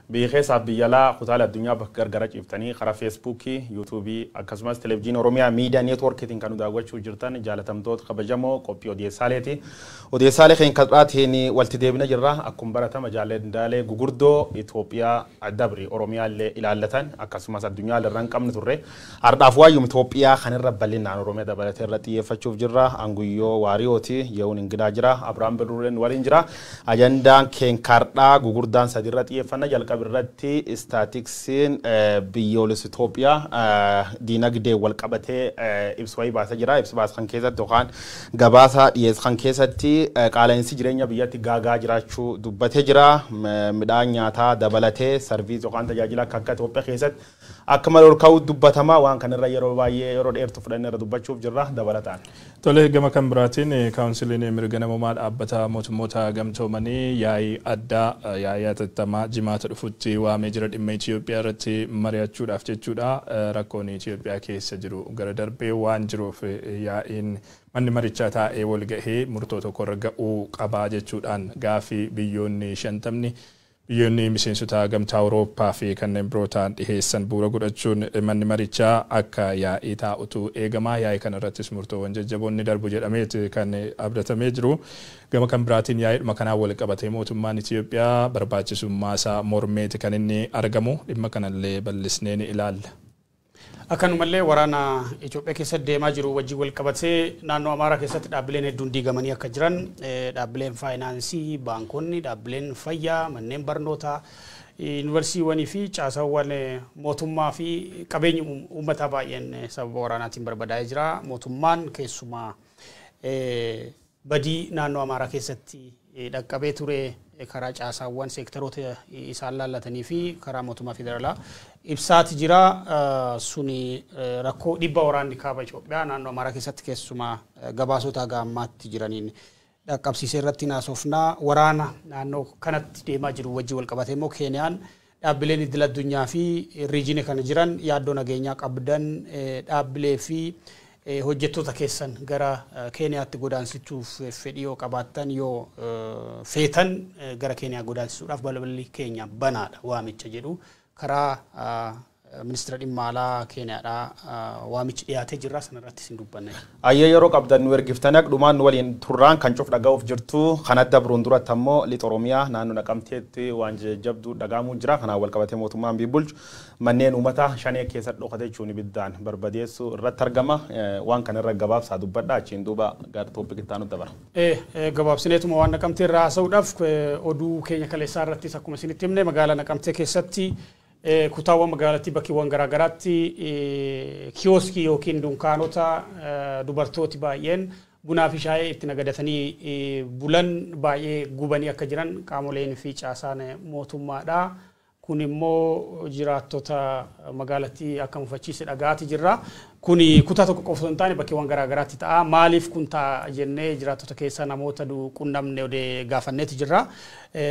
Biyya keessaaf biyya alaa kutaalee addunyaa bakka gargara ciiftanii karaa Feesbuukii, Yuutuubii akkasumas Televezyiinii Oromiyaa Miidiyaa Neetwoorkiitiin kan nu daawwachuu jirtan jaalatamtoota kabajamoo qophii odeessaaleeti. Odeessaalee keenya kadhaatiin walitti deebina jirra. Akkuma baratama jaalladaalee gugurdoo Itoophiyaa dabri Oromiyaa illee ilaallatan akkasumas addunyaa irra hin qabne turre. Har'aaf waayyum Itoophiyaa kanirra bal'inaan Oromiyaa dabalatee irra xiyyeeffachuuf jirra. Anguyyoo Waariyooti ye'uun ingidaa jira. Abiraam Birruuleen waliin jira. Ajandaan keenya kardhaa gugurdaan sadiirra xiyyeeffanna jalqaba irratti istaatiksiin biyyoolessa Itoophiyaa diinagdee wal qabatee ibsa wayii baasee jira. Ibsa baase kan keessatti yookaan gabaasa dhiyeesse kan keessatti qaala'insi jireenya biyyatti gaagaa jiraachuu dubbatee jira. Midhaan nyaataa dabalatee sarviis yookaan tajaajila akka akka Itoophiyaa keessatti akka malee ol ka'uu dubbatama. Waan kanarra yeroo baay'ee yeroo dheertuu fudhannee irra dubbachuuf jirra dabalataan. Tole, gama kan biraatiin kaawunsiliin mirga namummaa dhaabbata mootummoota gamtoomanii yaa'ii addaa yaa'ii hatattamaa Jimaata dhufutti waamee jira dhimma Itoophiyaa irratti mari'achuudhaaf jechuudha. Rakkoon Itoophiyaa keessa jiru gara darbee waan jiruuf yaa'iin manni marichaa taa'ee wal gahee murtoo tokko irra ga'uu qabaa jechuudhaan gaafii biyyoonni 50 biyyoonni miseensota gamtaa Awurooppaa fi kanneen biroo ta'an dhiheessan bu'uura godhachuun manni marichaa akka yaa'ii taa'utu eegama. Yaa'ii kana irrattis murtoowwan jajjaboon ni darbu jedhameeti kan abdatamee jiru. Gama kan biraatiin yaa'iidhuma kanaan wal qabatee mootummaan Itoophiyaa barbaachisummaa isaa mormeeti kan inni argamu. Dhimma kanallee bal'isnee ni ilaalla. Akkanumallee waraana Itoophiyaa keessatti deemaa jiru wajjin wal qabatee naannoo Amaaraa keessatti dhaabbileen hedduun diigamanii akka jiran, dhaabbileen faayinaansii, baankonni, dhaabbileen fayyaa, manneen barnootaa, yuunivarsiiwwanii fi caasaawwan mootummaa fi qabeenyi uummataa baay'een sababa waraanaatiin barbadaa'ee jira. Mootummaan keessumaa badii naannoo Amaaraa keessatti dhaqqabee ture karaa caasaawwan seektaroota isaan laallatanii fi karaa mootummaa federaalaa ibsaati jira. Suni rakkoo dhibba waraanni kaaba Itoophiyaa naannoo Amaaraa keessatti keessumaa gabaasota haga ammaatti jiraniin dhaqqabsiisee irratti naasofnaa. Waraana naannoo kanatti deemaa jiru wajjin wal qabatee immoo Keeniyaan dhaabbileen idil addunyaa fi riijinii kana jiran yaaddoo nageenyaa qabdan dhaabbilee fi hojjettoota keessan gara Keeniyaatti godaansisuuf fedhii yoo qabaattan yoo feetan gara Keeniyaa godaansisuudhaaf balballi keenya banaadha waamicha jedhu karaa ministeera dhimma alaa Keeniyaadhaa waamichi dhiyaatee jira sanarratti isin dubbanne. Ayyee, yeroo qabdan nu ergiftanii dhumaan nu waliin turraan kan cuf dhaga'uuf jirtu. Kan adda biroon duratti ammoo lixa Oromiyaa naannoo Naqamteetti waan jajjabduu dhagahamuu jira. Kanaan wal qabatee mootummaan bulchu manneen uummataa shanee keessatti dhokate jechuun ibiddaan barbadeessuu irratti argama. Waan kanarra gabaabsaa dubbadha, achiin duuba gara topic itti aanutti dabara. Gabaabsineetuma waan Naqamtee irraa haasa'uudhaaf, oduu keenya kaleessaa irrattis akkuma isinitti himne, magaalaa Naqamtee keessatti kutaawwan magaalattii bakkeewwan garaagaraatti kiyooskii yookiin dunkaanota dubartooti baay'een bunaa fi shaayee itti nagadatanii bulan baay'ee gubanii akka jiran qaamoleen fi caasaan mootummaadha. Kun immoo jiraattota magaalattii akka mufachiise dhagaati jirra. Kun kutaa tokko qofa osoo hin taane bakkeewwan garaagaraatti ta'a. Maaliif kun ta'a jennee jiraattota keessaa namoota qunnamne odee gaafanneeti jirra.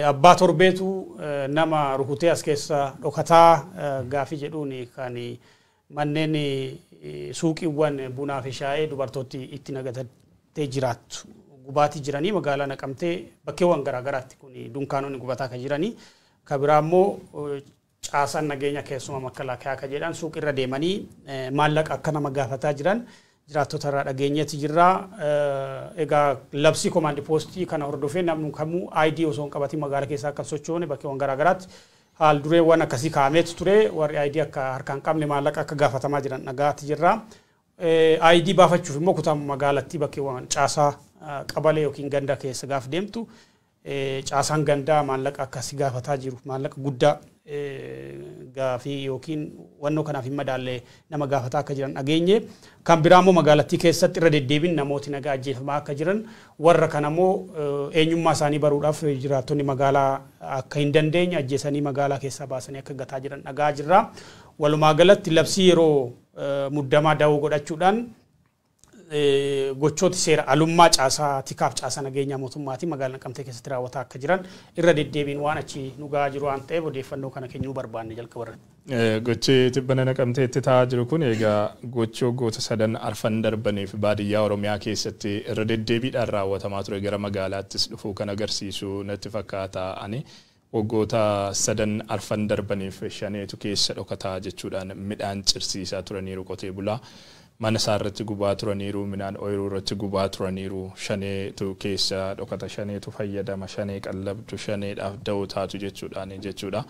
Abbaa torbeetu nama rukutee as keessa dhokataa gaafii jedhuun kan manneen suuqiiwwan bunaa fi shaayee dubartooti itti nagadattee jiraattu gubaatii jiranii magaalaa Naqamtee bakkeewwan garaagaraatti kun dunkaanonni gubataa kan jiranii. Kabiraa immoo caasaan nageenya keessumaa makalaakaa akka jedhan suuqirra deemanii maallaqa akka nama gaafataa jiran jiraattota irraa dhageenyeeti jirra. Egaa labsii komaandi poostii kana hordofee namni kamuu ID osoo hin qabatin magaalaa keessaa akka sochoone bakkeewwan garaagaraatti haal dureewwan akkasii kaa'ameetu ture, warri ID akka harkaan qabne maallaqa akka gaafatamaa jiran dhagaati jirra. ID baafachuuf immoo kutaa magaalattii bakkeewwan caasaa qabalee yookiin ganda keessa gaaf deemtu caasaan gandaa maallaqa akkasii gaafataa jiru, maallaqa guddaa gaafii yookiin wannoo kanaaf hin madaalle nama gaafataa akka jiran dhageenye. Kan biraa immoo magaalattii keessatti irra deddeebiin namooti nagaa ajjeefamaa akka jiran, warra kana immoo eenyummaa isaanii baruudhaaf jiraattonni magaalaa akka hin dandeenye ajjeesanii magaalaa keessaa baasanii akka gataa jiran dhagaa jirra. Walumaa galatti labsii yeroo muddamaa da'oo godhachuudhaan gochooti seera alummaa caasaa tikaaf caasaa nageenyaa mootummaatiin magaalaa Naqamtee keessatti raawwataa akka jiran irra deddeebiin waan achi nu gahaa jiru waan ta'eef odeeffannoo kana kennuu barbaanne jalqaba irratti. Gochi tibbana Naqamteetti ta'aa jiru kun egaa gochi waggoota sadan arfan darbaniif baadiyyaa Oromiyaa keessatti irra deddeebiidhaan raawwatamaa ture gara magaalaattis dhufuu kan agarsiisu natti fakkaata ani. Waggoota sadan arfan darbaniif shaneetu keessa dhokataa jechuudhaan midhaan cirsiisaa turaniiru qotee bulaa. Mana isaa irratti gubaa turaniiru, midhaan ooyiruu irratti gubaa turaniiru, shaneetu keessa dhokata, shaneetu fayyadama, shanee qallabdu, shaneedhaaf da'oo taatu jechuudhaan jechuudha.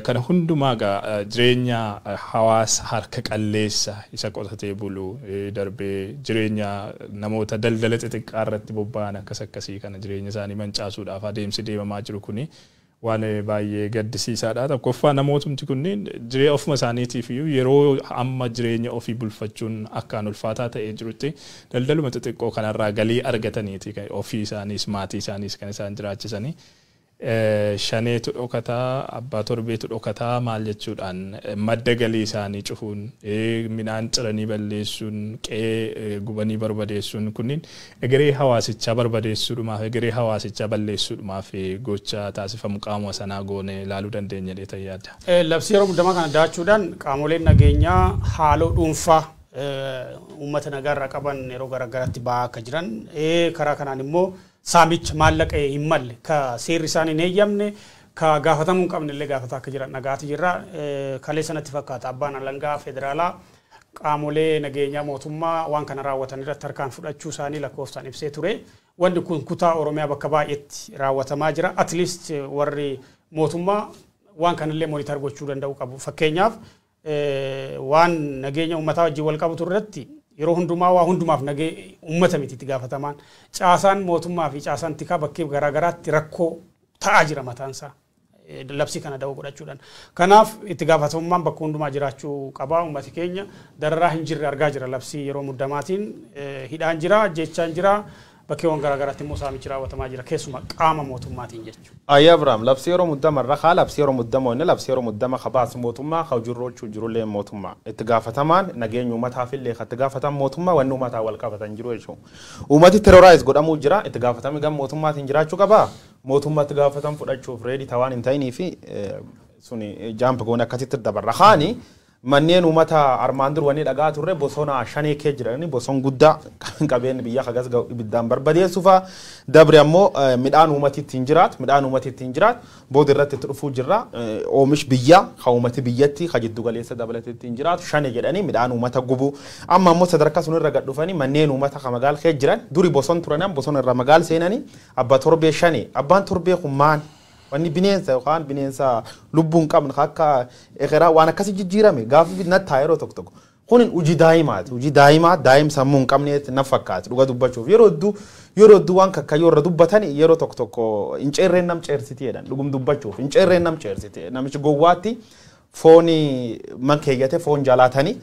Kana hundumaa egaa jireenya hawaasa harka qalleessa isa qotatee bulu darbee jireenya namoota daldala xixiqqaa irratti bobba'an akkas akkasii kana jireenya isaanii mancaasuudhaaf adeemsi deemamaa jiru kuni waan baay'ee gaddisiisaadha. Tokkoffaa, namootumti kunniin jireenya ofuma isaaniitiif iyyuu yeroo amma jireenya ofii bulfachuun akkaan ulfaataa ta'ee jirutti daldaluma xixiqqoo kanarraa galii argataniiti ofii isaaniis maatii isaaniis kan isaan jiraachisanii. Shaneetu dhokataa, abbaa torbeetu dhokataa maal jechuudhaan madda galii isaanii cufuun, midhaan ciranii balleessuun, qe'ee gubanii barbadeessuun kunniin egeree hawaasichaa barbadeessuudhumaaf, egeree hawaasichaa balleessuudhumaaf gocha taasifamu qaamuma sanaa goone ilaaluu dandeenya jedhee yaada. Labsii yeroo muddamaa kana daachuudhaan qaamoleen nageenyaa haaloo dhuunfaa uummata nagaarraa qaban yeroo garaagaraatti ba'aa akka jiran, karaa kanaan immoo saamicha maallaqa hin malle ka seerri isaan hin eeyyamne ka gaafatamuu hin qabne illee gaafataa akka jiran dhagaati jirra. Kalee sanatti fakkaata abbaan alangaa federaalaa qaamolee nageenyaa mootummaa waan kana raawwatan irratti harkaan fudhachuu isaanii lakkoofsaan ibsee ture. Wanni kun kutaa Oromiyaa bakka baay'eetti raawwatamaa jira. At least warri mootummaa waan kanallee monitor gochuu danda'u qabu. Fakkeenyaaf, waan nageenya uummataa wajjin wal qabatu irratti yeroo hundumaa waa hundumaaf nagee uummata miti itti gaafatamaan. Caasaan mootummaa fi caasaan tikaa bakkee garaagaraatti rakkoo ta'aa jira mataansaa. Labsii kana da'oo godhachuudhaan. Kanaaf itti gaafatamummaan bakka hundumaa jiraachuu qaba. Uummati keenya dararaa hin jirre argaa jira labsii yeroo muddamaatiin. Hidhaan jira, jechaan jira. Bakkeewwan garaagaraatti immoo saamichi raawwatamaa jira, keessumaa qaama mootummaatiin jechuudha. Ayyaa Abiraam, labsii yeroo muddama irra kaa labsii yeroo muddama inni labsii yeroo muddama kabaas mootummaa ka hojirra jirullee mootummaa itti gaafatamaan nageenya uummataaf illee itti gaafataman mootummaa, wanni uummataa wal qabatan jiru jechuudha. Uummati terrorize godhamuu jira, itti gaafatami gam mootummaatiin jiraachuu qabaa, mootummaa itti gaafatan fudhachuuf ready tawaan hin ta'inii fi suni jump goone akkasitti dabarra. Kaani manneen uummata armaan dur wanni dhagaa turre bosona shanee kee jirani, boson guddaa qabeen biyya hagas ibiddaan barbadeessu fa'a dabre ammoo midhaan uummati ittiin jiraatu, midhaan uummati ittiin jiraatu booda irratti itti dhufuu jirra. Oomish biyyaa ka uummati biyyatti ka jiddu galeessa dabalatee ittiin jiraatu shane jedhanii midhaan uummata gubu. Amma ammoo sadarkaa sun irra gad dhufanii manneen uummata ka magaal kee jiran duri boson turanan boson irra magaal seenanii abba torbee shane. Abbaan torbee kun maal? Wanni bineensa yookaan bineensa lubbuu hin qabne akka ekeraa waan akkasii jijjiirame gaafa nattaa yeroo tokko tokko. Kunin hojii daa'imaati. Hojii daa'imaa daa'im sammuu hin qabneet na fakkaati dhuga dubbachuuf. Yeroo hedduu waan kakkayyoo irra dubbatan yeroo tokko tokko hin ceerreen nam ceersiti jedhan, dhugum dubbachuuf hin ceerreen nam ceersiti. Namichi gowwaatti foon man keeyyate foon jalaatanii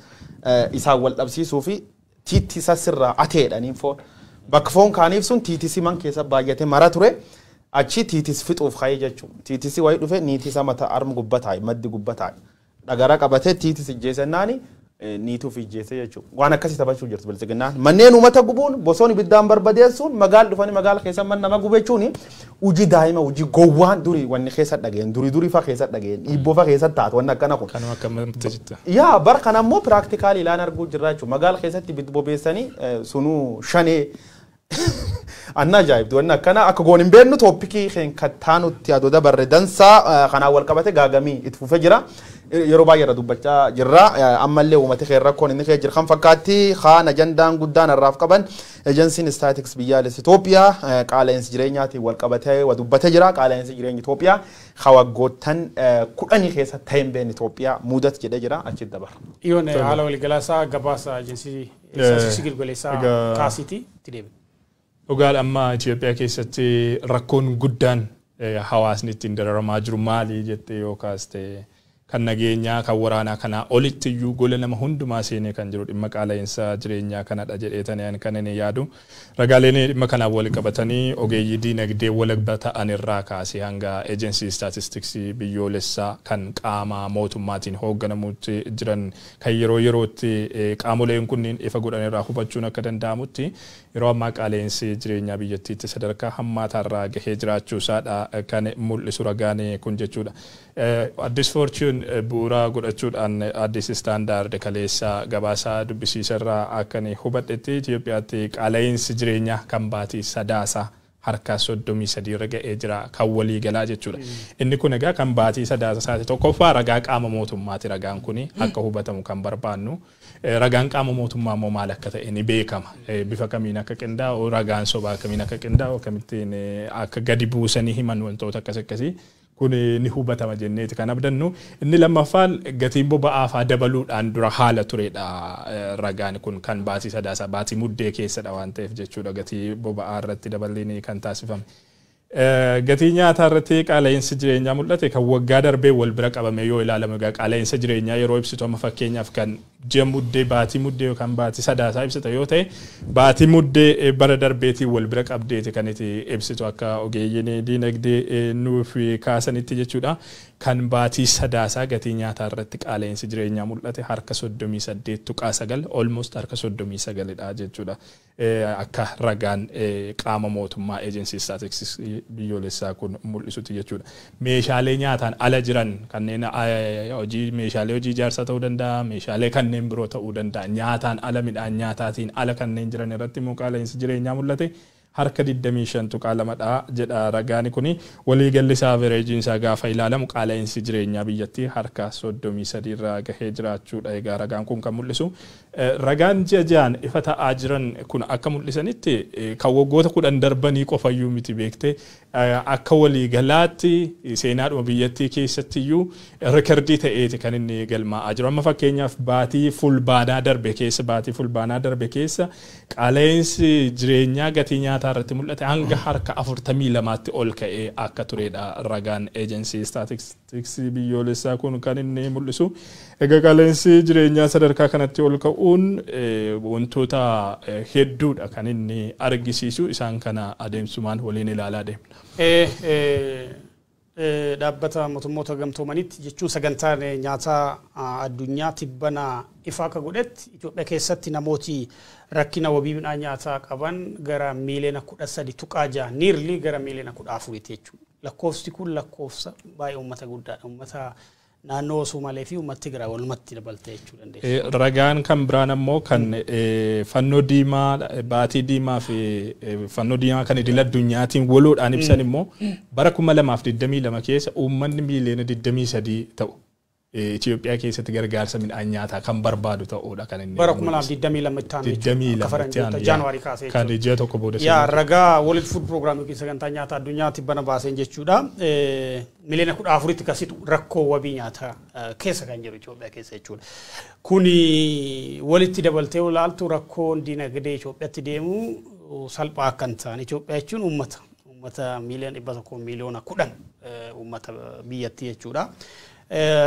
isaan wal dhabsiisuu fi tiittisa sirraa ateedhaniin foon. Bakka foon kaaniif sun tiitisi man keessa baay'ate mara ture. Achi tiitis fixuuf ka'ee jechuudha. Tiitisi wayii dhufe niitii isaa mata arma gubbaa taa'e, maddi gubbaa taa'e. Dhagara qabatee tiitis ijjeessennaani niituuf ijjeesse jechuudha. Waan akkasii taphachuu jirtu biltsiginnaan. Manneen uummata gubuun, bosoon ibiddaan barbadeessuun, magaala dhufanii magaala keessa man nama gubechuun hojii daa'ima, hojii gowwaan durii wanni keessa dhageen durii durii fa keessa dhageen dhiibboo fa keessa taatu wanni akkana kun. Kanuma akkamatti jetta. Yaa bar kana immoo practically ilaan arguu jirra jechuudha. Magaala keessatti ibiddi bobeessanii sunuu shanee. Anna ajaa'ibdu wanni akkana akka goon hin beeknu. Topic kattaanutti adoo dabarre dansaa. Kanaan wal qabate gaagamii itti fufee jira. Yeroo baay'ee irra dubbachaa jirra. Ammallee uummati kee rakkoon inni kee jira kan fakkaatti. Kaan ajandaan guddaan irraaf qaban, ejensiin istaatiks biyyaalessa Itoophiyaa qaala'insi jireenyaatiin wal qabatee wa dubbatee jira. Qaala'insi jireenya Itoophiyaa hawaggoottan 10 keessa ta'e hin beekne Itoophiyaa mudat jedhee jira, achi dabarra. Iyoon haala waliigalaasaa gabaasa ejensii istaatiksii giddu-galeessaa kaasiiti itti deebi'a. Dhugaadha, amma Itoophiyaa keessatti rakkoon guddaan hawaasni ittiin dararamaa jiru maali jettee yookaas ta'e kan nageenyaa kan waraanaa kanaa olitti iyyuu gola nama hundumaa seenee kan jiru dhimma qaala'insa jireenyaa kanadha jedheetanii kan inni yaadu. Ragaaleen dhimma kanaan wal qabatanii ogeeyyii diinagdee walaba ta'an irraa kaasee hanga ejensii istaatistiksii biyyoolessaa kan qaama mootummaatiin hoogganamutti jiran kan yeroo yerootti qaamoleen kunniin ifa godhan irraa hubachuun akka danda'amutti, yeroo ammaa qaala'insi jireenyaa biyyattiitti sadarkaa hammaataarraa gahee jiraachuu isaadha kan mul'isu ragaan kun jechuudha. Addis Fortune bu'uura godhachuudhaan Addis Standard kaleessa gabaasaa dubbisiisarraa akka inni hubadhetti, Itoophiyaatti qaala'insi jireenyaa kan baatii Sadaasa harka 33 irra ga'ee jira kan walii galaa jechuudha. Inni kun egaa kan baatii Sadaasaati. Tokkoffaa ragaa qaama mootummaati ragaan kuni akka hubatamu kan barbaannu. Ragaan qaama mootummaa immoo maal akka ta'e ni beekama. Bifa kamiin akka qindaa'u, ragaan sobaa kamiin akka qindaa'u, akkamittiin akka gadi buusanii himan wantoota akkas akkasii kun ni hubatama jenneeti kan abdannu. Inni lammaffaan gatiin boba'aa fa'aa dabaluudhaan dura haala turedha ragaan kun kan baatii Sadaasaa, baatii Muddee keessadha waan ta'eef jechuudha gatii boba'aa irratti daballiin kan taasifame. Gatii nyaataa irratti qaala'insi jireenyaa mul'ate kan waggaa darbee wal bira qabame yoo ilaalamu, egaa qaala'insa jireenyaa yeroo ibsitu amma fakkeenyaaf kan ji'a Muddee, baatii Muddee yookaan baatii Sadaasaa ibsita yoo ta'e, baatii Muddee bara darbeetiin wal bira qabdeeti kan itti ibsitu akka ogeeyyiin diinagdee nuuf kaasanitti jechuudha. Kan baatii Sadaasaa gatii nyaataa irratti qaala'insi jireenyaa mul'ate harka 38.9, almost harka 39dha jechuudha. Akka ragaan qaama mootummaa Eejensii Istaatistiksii biyyoolessaa kun mul'isutti jechuudha. Meeshaalee nyaataan ala jiran kanneen hojii meeshaalee hojii ijaarsaa ta'uu danda'a, meeshaalee kanneen biroo ta'uu danda'a. Nyaataan ala, midhaan nyaataatiin ala kanneen jiran irratti immoo qaala'insi jireenyaa mul'ate harka 25.2dha jedha ragaani kuni. Waliigalli isaa, averageiin isaa gaafa ilaalamu qaala'insi jireenyaa biyyattii harka 33 irraa gahee jiraachuudha egaa ragaan kun kan mul'isu. Ragaan ji'a ji'aan ifa ta'aa jiran kun akka mul'isanitti kan waggoota 10 darbanii qofayyuu miti, beekte, akka waliigalaatti seenaadhuma biyyattii keessattiyyuu rikardii ta'eeti kan inni galmaa'aa jiru. Amma fakkeenyaaf baatii Fulbaanaa darbe keessa qaala'insi jireenyaa gatii nyaataa irratti mul'ate hanga harka 42tti ol ka'ee akka turedha ragaan Eejensii Istaatistiksii biyyoolessaa kun kan inni mul'isu. Egaa qaala'insi jireenyaa sadarkaa kanatti ol ka'uun wantoota hedduudha kan inni argisiisu. Isaan kana adeemsumaan waliin ilaalaa deemna. Dhaabbata Mootummoota Gamtoomanitti jechuun Sagantaan Nyaataa Addunyaa tibbana ifa akka godhetti, Itoophiyaa keessatti namooti rakkina wabii midhaan nyaataa qaban gara miiliyoona 13.6, nearly gara miiliyoona 14ti jechuudha. Lakkoofsi kun lakkoofsa baay'ee uummata guddaadha. Uummata naannoo Somaalee fi uummata Tigraay walumatti dabaltee jechuu dandeessa. Ragaan kan biraan ammoo kan Fannoo Diimaa, Baatii Diimaa fi Fannoo Diimaa kan idil addunyaatiin waloodhaan ibsan immoo bara 2022 keessa uummanni miiliyoona 23 ta'u Itoophiyaa keessatti gargaarsa midhaan nyaataa kan barbaadu ta'uudha kan inni Bara 2022 itti aanu jechuudha. Akka faranjoota Jaanuwaarii kaasee Kan ji'a tokko booda. Yaa, ragaa World Food Program yookiin Sagantaa Nyaataa Addunyaa tibbana baaseen jechuudha. Miliyoona 14tti kasitu rakkoo wabii nyaataa keessa kan jiru Itoophiyaa keessa jechuudha. Kuni walitti dabaltee ilaaltu rakkoon dinagdee Itoophiyaatti deemu salphaa akka hin taane. Itoophiyaa jechuun uummata miiliyoona 100 miiliyoona 10 uummata biyyattii jechuudha.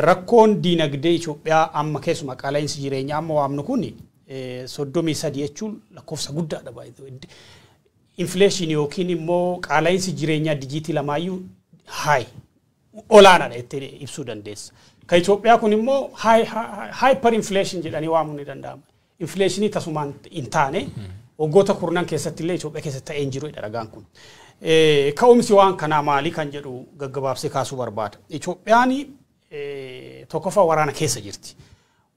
Rakkoon dinagdee Itoophiyaa amma keessumaa qaala'insi jireenyaa amma waamnu kun 33 jechuun lakkoofsa guddaadha baay'ee. Inflation yookiin immoo qaala'insi jireenyaa dijiitii lamaayyuu high, olaanaadha jettee ibsuu dandeessa. Kan Itoophiyaa kun immoo hyper inflation jedhanii waamuun ni danda'ama. Inflationii tasumaan hin taane waggoota kurnan keessatti illee Itoophiyaa keessatti ta'ee hin jiru ragaan kun. Ka'umsi waan kanaa maali kan jedhu gaggabaabsee kaasuu barbaada. Itoophiyaan tokkoffaa waraana keessa jirti.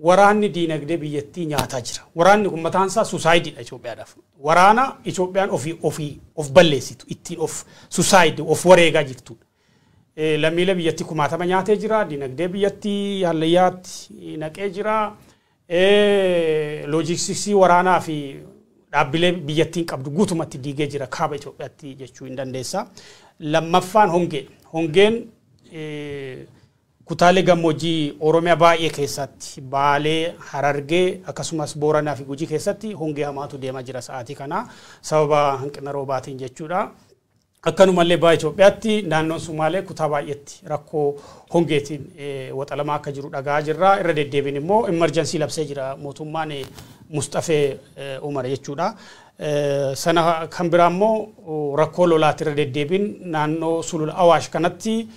Waraanni diinagdee biyyattii nyaataa jira. Waraanni kun mataan isaa suicideiidha Itoophiyaadhaaf. Waraana Itoophiyaan ofii ofii of balleessitu, ittiin of suicide, of wareegaa jirtudha. Lammiilee biyyattii kumaatama nyaatee jira. Diinagdee biyyattii hallayyaatti naqee jira. Loojistiksii waraanaa fi dhaabbilee biyyattiin qabdu guutumatti diigee jira kaaba Itoophiyaatti jechuu hin dandeessa. Lammaffaan hongee. Hongeen kutaalee gammoojjii Oromiyaa baay'ee keessatti, Baalee, Harargee akkasumas Booranaa fi Gujii keessatti hongee hamaatu deemaa jira sa'aatii kana sababa hanqina roobaatiin jechuudha. Akkanumallee baha Itoophiyaatti naannoon Sumaalee kutaa baay'eetti rakkoo hongeetiin waxalamaa akka jiru dhagaa jirra. Irra deddeebiin immoo emergency labsee jira mootummaan Mustafee Umar jechuudha. Sana kan biraa immoo rakkoo lolaatti irra deddeebiin naannoo sulula Awaash kanatti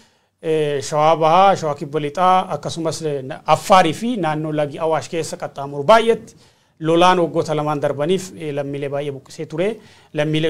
Shawaa Bahaa, Shawaa Kibba Lixaa akkasumas Affaarii fi naannoo lagi Awaash keessa qaxxaamuru baay'eetti lolaan waggoota lamaan darbaniif lammiilee baay'ee buqqisee ture. Lammiilee